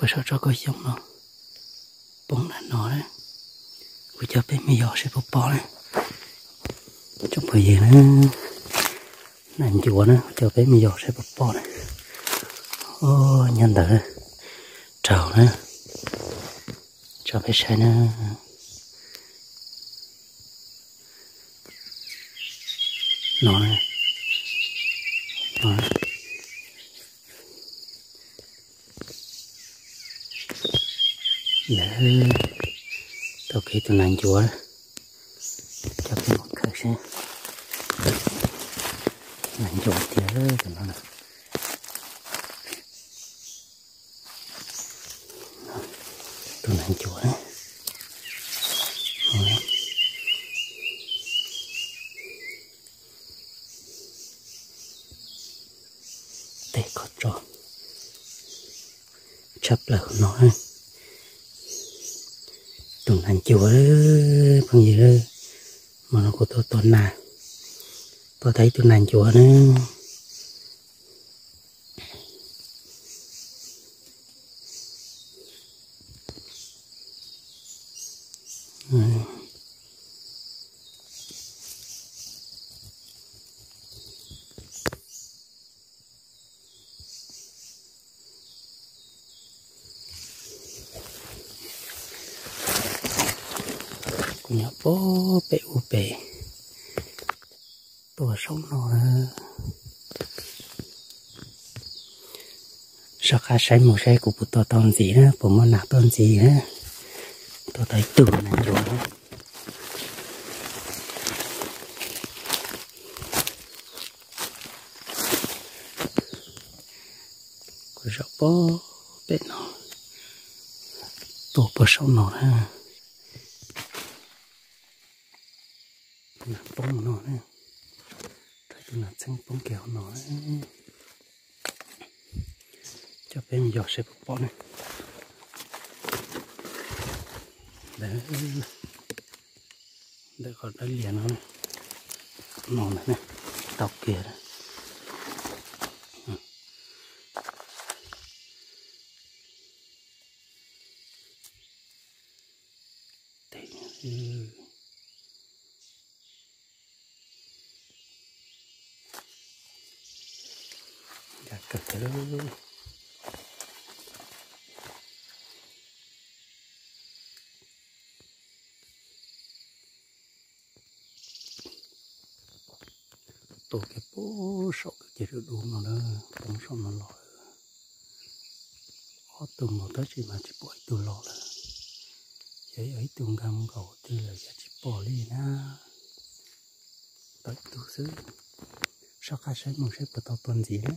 Puag saum tsob kauj xyoob no, poob nram no na. Kuv coj peb mus yos seb puas pom na. Tsoom phooj ywg na, nas ncuav na, kuv coj peb mus yos seb puas pom na. Nyob ntawd raug na, tso peb saib na. No, no. Lawv tau kev tus nas ncuav, coj peb mus khaws seb. Nas ncuav tiag tus no. Tus nas ncuav. Tej qhov tso tshaj plaws no. Tus nas ncuav, phooj ywg, hmo no kuv tuaj tua nas, tua tau ib tug nas ncuav na. Kuv nyob puag pem ub pem, tuaj saum no. Soj qab saib mus saib kuv puas tua tau ntxiv na, puas muaj nas tuaj ntxiv na. Tua tau ib tug nas ncuav na. Kuv zaum puag pem no, tuaj puag saum no na. Nas poob no na, tau tus nas txheeb poob kiag hauv no. Coj peb mus yos seb puas pom na. Ntawm, ntawm qhov dawb lias no, no ntawd na, tau kiag. Nkag kawg thiab. Tua kiag puag saum kawg kiag dub dub no na, poob saum no los. Ob tug mus tab sis mas tsis pom ib tug los lawm. Yog yog ib tug nkag mus nkaus twg lawm yog tsis pom li na. Tau ib tug xwb. Soj qab saib mus saib puas tau tua ntxiv na.